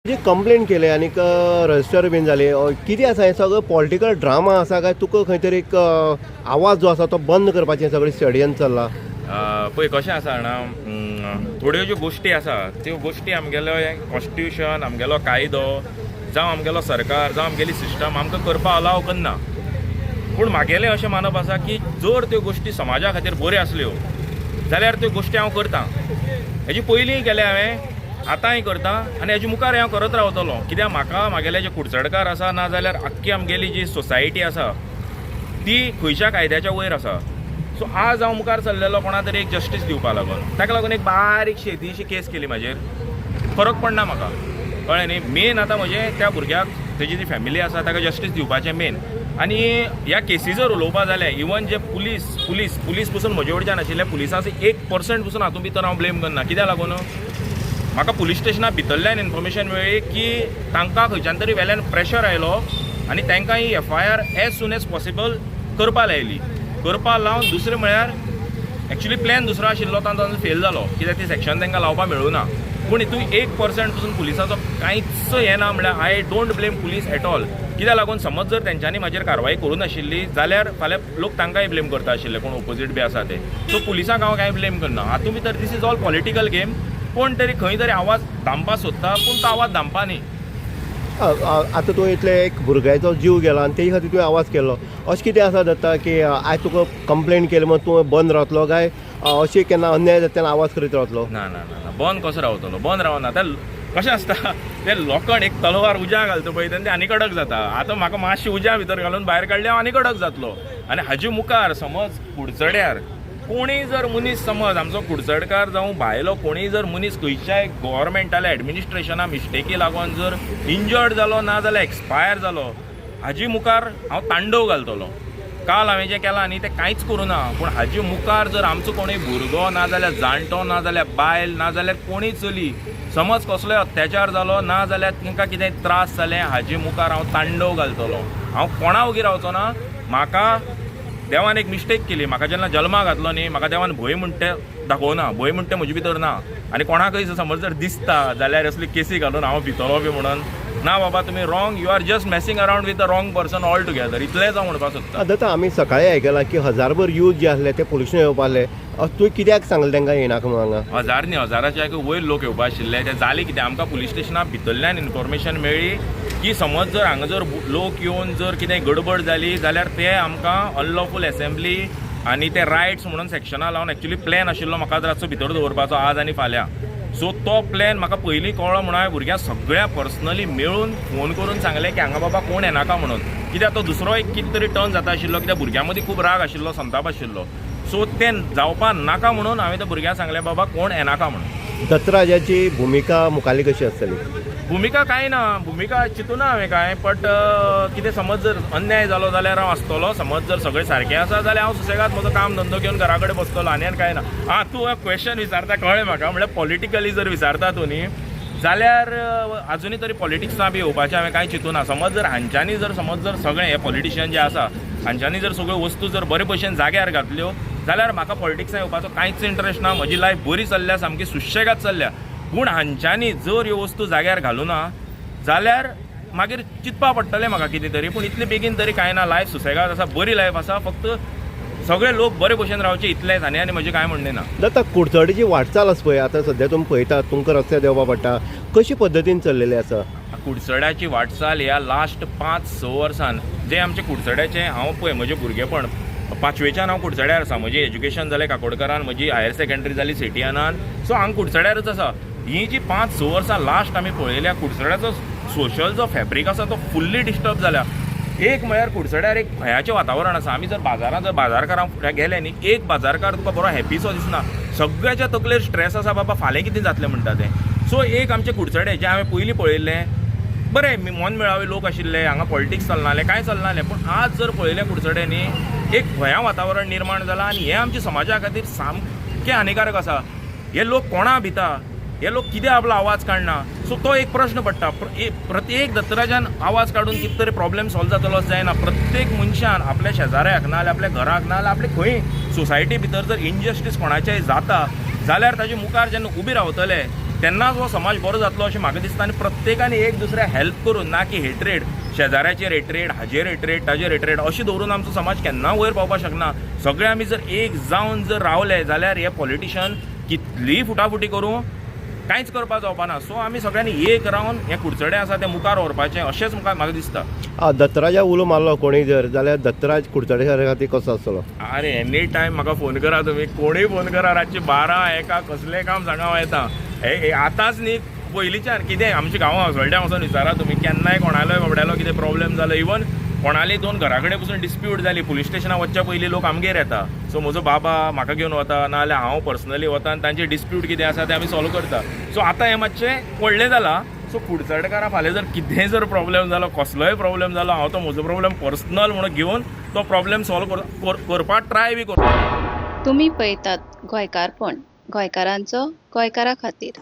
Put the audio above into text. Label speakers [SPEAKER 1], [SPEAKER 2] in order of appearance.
[SPEAKER 1] जी कंप्लेन केले आनीक रजिस्टर बीन जाली, कितें आसा हें सगळो पॉलिटिकल ड्रामा आसा काय तुका खंय तरी एक आवाज जो आसा तो बंद करपाचें सगळें षडयंत्र चल्लां?
[SPEAKER 2] पळय कशें आसा जाणा, थोड्यो ज्यो गोश्टी आसा त्यो गोश्टी आमगेलो कॉन्स्टिट्युशन, आमगेलो कायदो जावं आमगेलो सरकार जावं आमगेली सिस्टम आमकां करपाक अलाव करना. पूण म्हागेलें अशें मानप आसा की जर त्यो गोश्टी समाजा खातीर बऱ्यो आसल्यो जाल्यार त्यो गोश्टी हांव करतां. हेजी पयलींय केल्या हांवें, आतांय करता आनी हेजे मुखार हांव करत रावतलो. कित्याक म्हाका म्हागेले जे कुडचडकार आसा ना जाल्यार आख्खी आमगेली जी सोसायटी आसा ती खंयच्या कायद्याच्या वयर आसा. सो आज हांव मुखार सरलेलो कोणा तरी एक जस्टीस दिवपा लागून, ताका लागून एक बारीकशी येदीशी केस केली म्हाजेर, फरक पडना म्हाका, कळ्ळें न्ही. मेन आतां म्हजें त्या भुरग्याक तेजी जी फॅमिली आसा ताका जस्टीस दिवपाचें मेन. आनी ह्या केसी जर उलोवपा जाल्यार इवन जे पुलीस पुलीस पुलीस पसून म्हजे कडच्यान आशिल्ले पुलिसांचो 1% पसून हातूंत भितर हांव ब्लेम करना. कित्याक लागून म्हाका पुलीस स्टेशना भितरल्यान इन्फॉर्मेशन मेळ्ळी की तांकां खंयच्यान तरी वेल्यान प्रेशर आयलो आनी तांकां ही FIR as soon as possible करपा लायली. करपा लावन दुसरें म्हळ्यार एक्चुली प्लॅन दुसरो आशिल्लो, तांचो फेल जालो कित्याक ती सेक्शन तांकां लावपा मेळूं ना. पूण हितून 1% पसून पुलिसाचो कांयच हें ना, म्हळ्यार I don't blame police at all. कित्याक लागून समज जर तेंच्यांनी म्हाजेर कारवाई करूं नाशिल्ली जाल्यार फाल्यां लोक तांकांय ब्लेम करता आशिल्ले, कोण ओपोजीट बी आसा ते. सो पुलिसांक हांव कांय ब्लेम करना हातूंत भितर. This is all political game. कोण तरी खंय तरी आवाज दामपा सोदता, पूण तो आवाज दामपा न्ही.
[SPEAKER 1] आतां तूं इतले एक भुरग्याचो जीव गेला आनी तेजे खातीर तुवें आवाज केलो, अशें कितें आसा दत्ता की आयज तुका कंप्लेन केली म्हण तूं बंद रावतलो काय अशें केन्ना अन्याय जाता तेन्ना आवाज करीत रावतलो?
[SPEAKER 2] ना ना ना ना, बंद कसो रावतलो? बंद रावना. ते कशें आसता, ते लोखण एक तलवार उज्या घालता पळय तेन्ना ते आनी कडक जाता. आतां म्हाका मातशें उज्या भितर घालून भायर काडले, हांव आनी कडक जातलो. आनी हाजे मुखार समज कुडचड्यार कोणीय जर मनीस, समज आमचो कुडचडकार जावं भायलो कोणीय जर मनीस खंयच्याय गोवोरमेंटाल्या एडमिनिस्ट्रेशना मिस्टेकी लागून जर इंजर्ड जालो ना जाल्यार एक्सपायर जालो, हाजी मुखार हांव तांडव घालतलो. काल हांवें जें केलां न्ही तें कांयच करूं ना, पूण हाजे मुखार जर आमचो कोणूय भुरगो ना जाल्यार जाणटो ना जाल्यार बायल ना जाल्यार कोणूय चली समज कसलोय अत्याचार जालो ना जाल्यार तांकां कितें त्रास जाले, हाजे मुखार हांव तांडव घालतलो. हांव कोणा वगी रावचो ना. म्हाका देवान एक मिस्टेक केली, म्हाका जेन्ना जल्माक घातलो न्ही म्हाका देवान भंय म्हणटे दाखोवना, भंय म्हणटे म्हजे भितर ना. आनी कोणाकय समज जर दिसता जाल्यार असली केसी घालून हांव भितलो बी म्हणून, ना बाबा, तुमी wrong, you are just messing around with the wrong person altogether, इतलेंच हांव म्हणपाक सोदतां.
[SPEAKER 1] दत्ता, आमी सकाळी आयकलां की हजारभर यूथ जे आसले ते पुलिशन येवपा आसले, तुवें कित्याक सांगलें तांकां येनाका म्हणून हांगा?
[SPEAKER 2] हजार न्ही, हजाराच्या वयर लोक येवपा आशिल्ले. ते जालें कितें, आमकां पुलीस स्टेशना भितरल्यान इन्फॉर्मेशन मेळ्ळी की समज जर हांगा जर लोक येवन जर कितें गडबड जाली जाल्यार ते आमकां अनलॉफूल एसेंब्ली आनी ते रायट्स म्हणून सेक्शनां लावन, एक्चुली प्लॅन आशिल्लो म्हाका रातचो भितर दवरपाचो आज आनी फाल्यां. सो तो प्लॅन म्हाका पयलीं कळ्ळो म्हणून हांवें भुरग्यांक सगळ्या पर्सनली मेळून फोन करून सांगलें की हांगा बाबा कोण येनाका म्हणून. कित्याक तो दुसरो एक कितें तरी टर्न जाता आशिल्लो, कित्याक भुरग्यां मदीं खूब राग आशिल्लो, संताप आशिल्लो. सो तें जावपा नाका म्हणून हांवें त्या भुरग्यांक सांगलें बाबा कोण येनाका म्हणून.
[SPEAKER 1] दत्तराजाची भुमिका मुखाल्ली कशी आसतली?
[SPEAKER 2] भुमिका कांय ना, भुमिका चिंतूना हांवें कांय, बट कितें समज जर अन्याय जालो जाल्यार हांव आसतलो. समज जर सगळें सारकें आसा जाल्यार हांव सुसेगाद म्हजो काम धंदो घेवन घरा कडेन बसतलो, आनी आनी कांय ना. आं, तूं क्वेश्चन विचारता कळ्ळें म्हाका, म्हणल्यार पॉलिटिकली जर विचारता तूं न्ही जाल्यार आजुनूय तरी पॉलिटिक्सां बी येवपाचें हांवें कांय चिंतूना. समज जर हांच्यांनी जर समज जर सगळें हे पॉलिटिशियन जे आसा हांच्यांनी जर सगळ्यो वस्तू जर बरे भशेन जाग्यार घातल्यो जाल्यार म्हाका पॉलिटिक्सां येवपाचो कांयच इंट्रस्ट ना. म्हजी लायफ बरी चल्ल्या, सामकी सुशेगाद चल्ल्या. पूण हांच्यांनी जर ह्यो वस्तू जाग्यार घालूना जाल्यार मागीर चिंतपा पडटलें म्हाका कितें तरी. पूण इतले बेगीन तरी कांय ना. लायफ सुसेगाद आसा, बरी लायफ आसा, फक्त सगळे लोक बरे भशेन रावचे इतलेंच, आनी आनी म्हजें कांय म्हणणें ना.
[SPEAKER 1] दत्ता, कुडचडीची वाटचाल आसा पळय आतां सद्या तुमी पळयतात, तुमकां रस्त्यार देंवपा पडटा, कशी पद्दतीन चल्लेली आसा?
[SPEAKER 2] कुडचड्याची वाटचाल ह्या लास्ट 5-6 वर्सान जे आमचे कुडचड्याचे, हांव पळय म्हजें भुरगेपण पांचवेच्यान हांव कुडचड्यार आसा. म्हजें एज्युकेशन जालें काकोडकारान, म्हजी हायर सेकंडरी जाली सिटीयानान, सो हांव कुडचड्यारच आसा. ही जी 5-6 वर्सां लास्ट आमी पळयल्या, कुडचड्याचो सोशल जो फॅब्रीक आसा तो फुल्ली डिस्टर्ब जाल्या. एक म्हळ्यार कुडचड्यार एक भंयाचें वातावरण आसा. आमी जर बाजारांत जर बाजारकारां फुड्यां गेले न्ही, एक बाजारकार तुका बरो हॅपीसो दिसना. सगळ्याच्या तकलेर स्ट्रेस आसा, बाबा फाल्यां कितें जातलें म्हणटा तें. सो एक आमचें कुडचडे जें हांवें पयलीं पळयल्लें बरें मन मेळावे लोक आशिल्ले, हांगा पॉलिटिक्स चलनालें, कांय चलनालें. पूण आज जर पळयलें कुडचडे न्ही, एक भंया वातावरण निर्माण जालां आनी हें आमच्या समाजा खातीर सामकें हानिकारक आसा. हे लोक कोणा भिता, हे लोक कित्याक आपलो आवाज काडना, सो तो एक प्रश्न पडटा. प्रत्येक दत्तराजान आवाज काडून कितें तरी प्रॉब्लेम सॉल्व जातलो अशें जायना. प्रत्येक मनशान आपल्या शेजाऱ्याक ना जाल्यार आपल्या घराक ना जाल्यार आपले खंय सोसायटी भितर जर इनजस्टीस कोणाच्याय जाता जाल्यार ताजे मुखार जेन्ना उबी रावतले तेन्नाच हो समाज बरो जातलो अशें म्हाका दिसता. आनी प्रत्येकान एक दुसऱ्या हेल्प करून, ना की हेट्रेड, शेजाऱ्याचेर हेट्रेड, हाजेर हेट्रेड, ताजेर हेट्रेड अशें दवरून आमचो समाज केन्ना वयर पावपाक शकना. सगळे आमी जर एक जावन जर रावले जाल्यार हे पॉलिटिशन कितलीय फुटाफुटी करूं कांयच करपाक जावपा ना. सो आमी सगळ्यांनी एक रावन हें कुडचडें आसा तें मुखार व्हरपाचें अशेंच म्हाका दिसता.
[SPEAKER 1] दत्तराजा उलो मारलो कोणीय जर जाल्यार दत्तराज कुडचडेकारा खातीर कसो आसतलो?
[SPEAKER 2] अरे एनी टायम म्हाका फोन करा तुमी, कोणूय फोन करा, रातचे 12-1 कसलें काम सांगा हांव येता. हे आतांच न्ही, पयलींच्यान कितें आमच्या गांवां असोल्ड्यां वचोन विचारा तुमी, केन्नाय कोणालोय बाबड्यालो कितें प्रॉब्लेम जालो, इवन कोणाली दोन घरा कडेन पसून डिस्प्यूट जाली, पुलीस स्टेशनाक वचच्या पयलीं लोक आमगेर येता. सो म्हजो बाबा म्हाका घेवन वता, नाजाल्यार हांव पर्सनली वता आनी तांचे डिस्प्यूट कितें आसा तें आमी सॉल्व करता. सो आतां हें मातशें व्हडलें जालां. सो कुडचडकारां फाल्यां जर कितेंय जर प्रॉब्लेम जालो, कसलोय प्रॉब्लेम जालो, हांव तो म्हजो प्रॉब्लेम पर्सनल म्हणून घेवन तो प्रॉब्लेम सॉल्व करपाक ट्राय बी करता.
[SPEAKER 3] तुमी पळयतात गोंयकारपण, गोंयकारांचो गोंयकारा खातीर.